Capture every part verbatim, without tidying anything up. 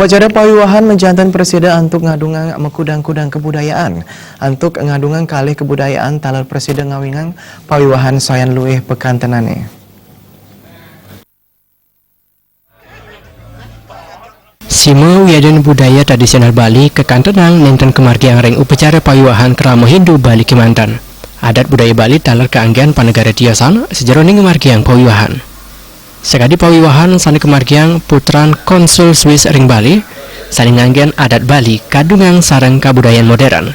Upacara pawiwahan majanten prasida antuk ngadungang makudang-kudang kabudayaan. Antuk ngadungang kalih kabudayaan taler prasida ngawinang pawiwahan sayan luih pekantenane. Sima wiadin budaya tradisional Bali kakantenang nenten kamargiang ring upacara pawiwahan krama Hindu Bali kemanten. Adat budaya Bali taler kaanggen panegara tiosan sajeroning ngamargiang pawiwahan. Sakadi pawiwahan sane kamargiang putran Konsul Swiss ring Bali, sane nganggen adat Bali kadungang sareng kabudayan modern.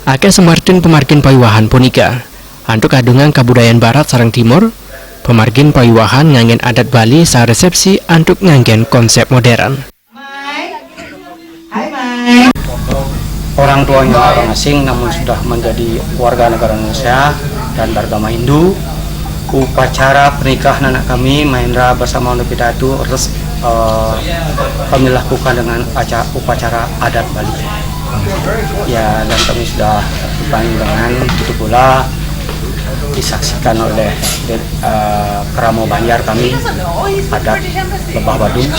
Akeh samartin pamargin pawiwahan punika. Antuk kadungang kabudayan barat sareng timur, pamargin pawiwahan nganggen adat Bali saresepsi antuk nganggen konsep modern. Orang tuanya orang asing namun sudah menjadi warga negara Indonesia dan beragama Hindu. Upacara pernikahan anak kami Mahendra bersama Novita itu res, eh, kami lakukan dengan aca- upacara adat Bali. Ya, dan kami sudah lakukan dengan itu pula disaksikan oleh eh, Keramo Banjar kami, adat Lebah Badung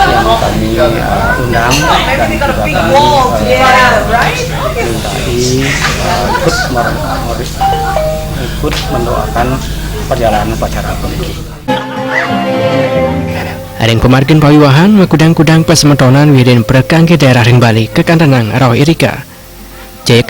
yang kami eh, undang dan juga kami eh, mintai eh, ikut mer- mer- ikut mendoakan perjalanan upacara puniki. Ring pamargin pawiwahan makudang-kudang pasemetonan wiadin prekangge daerah ring Bali kakantenang rauh irika. Jaya